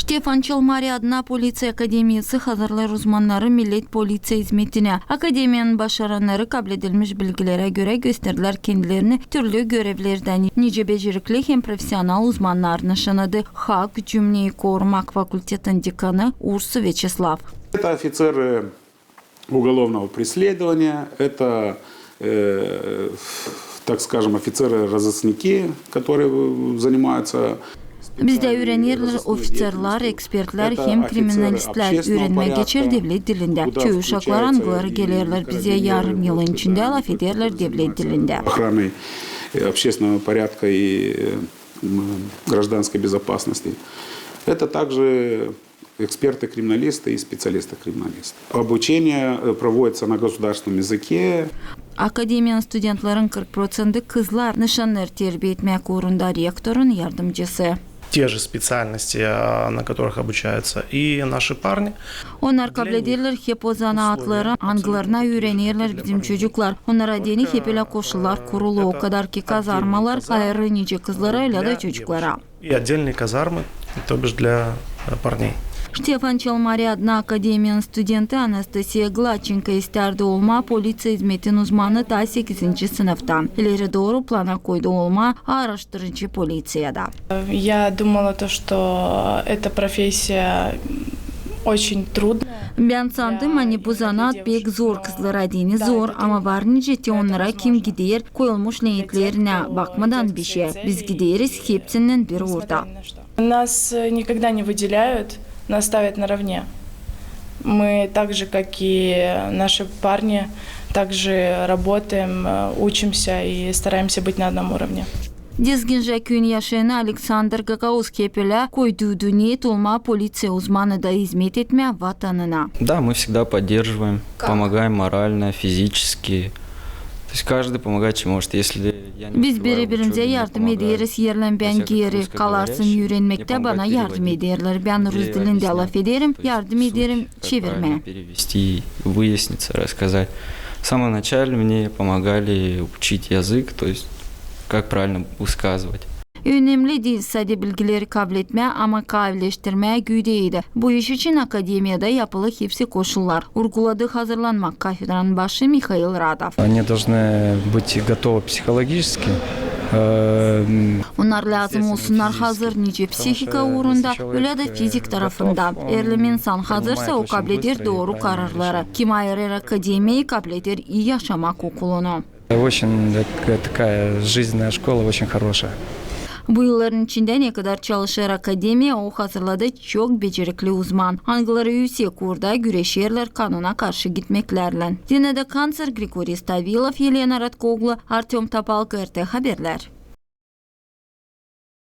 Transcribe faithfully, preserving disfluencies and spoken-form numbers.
Štefan Čelmari adına poliţiya akademiyası hazırlêêr uzmannarı millet poliţiya izmetinä. Akademiyanın başarannarı kabledilmiş bilgilerä görä gösterdilär kendilerini türlü görevlerdä, nicä becerikli hem profesional uzmannar, nışannadı Haag cümneyi korumak fakultetin dekanı Ursu Vyaçeslav. Это офицеры уголовного преследования, это, э, так скажем, офицеры-розыскники, которые, э, занимаются Bizdä üürenerlär ofiţerlär, ekspertlär hem kriminalistlär. Üürenmä geçer devlet dilindä. Çoyu uşaklar, angıları gelerlär bizä yarım yılın içindä, lafederlär devlet dilindä. Охраной, э, общественного порядка и, э, м, гражданской безопасности. Это также эксперты-криминалисты и специалисты-криминалисты. Обучение, э, проводится на государственном языке. Akademiyanın studentlerin kırk proţenti kızlar, nışanêêr terbiya etmäk uurunda rektorun yardımcısı. Те же специальности, а, на которых обучаются и наши парни. Onnar kablederlär hep o zanaatları, angılarına üürenerlär bizim çocuklar. Onnara deyni hep ölä koşullar kurulu, o kadar ki kazarmalar ayırı nicä kızlara, ölä dä çocuklara. И отдельные казармы, то бишь для, э, парней. Štefan Čelmari adına akademiyanın studenti Anastasiya Gladçenko istärdi olmaa poliţiya izmetin uzmanı taa sekizinci sınıftan. İleri dooru plana koydu olmaa aaraştırıcı poliţiyada. Я думала то, что эта профессия очень трудная. Bän sandım, ani bu zanaat pek zor kızlara deyni zor, ama var nicä te onnara, kim gider koyulmuş neetlerinä bakmadan bişä. Biz gideriz hepsinnän bir uurda. Нас, э, никогда не выделяют, нас ставят наравне. Мы так же, как и наши парни, также работаем, э, учимся и стараемся быть на одном уровне. Dizgincä küüyün yaşayanı Aleksandr Gagauz hep ölä koydu dünneyä, olmaa poliţiya uzmanı da izmet etmää vatanına. Да, мы всегда поддерживаем, помогаем морально, физически. То есть каждый помогает, чем может. Если я не успеваю в учёбе, мне помогают. Во всяком случае, говорящие, мне помогают переводить, где это нужно правильно перевести, выясниться, рассказать. Самое начальное, мне помогали учить язык, то есть как правильно перевести, выясниться, рассказать. Biz biri-birimizä yardım ederik. Kalarsan üürenmektä, bana yardım ederim, çevirmää. Önemli diil sade bilgileri kabletmää, ama kaavileştirmää, güdeydi. Bu iş için akademiyada yapılı hepsi koşullar, urguladı hazırlanmak kafedranın başı Mihail Radov. Они должны быть готовы психологически. Onnar lääzım olsunnar hazır nicä psihika uurunda, ölä dä fizik tarafından. Erlem insan hazırsa, o kableder dooru kararları. Kim ayırêr akademiyayı, kableder ii yaşamak okulunu. Очень так-, такая жизненная школа, очень хорошая. Bu yılların içindä, ne kadar çalışêr akademiya, o hazırladı çok becerikli uzman, angıları üüsek uurda güreşerlär kanuna karşı gitmeklärlän. Dina Dekanser, Grigoriy Stavilov, Elena Ratkoğlu, Artöm Topalka, R T Haberlär.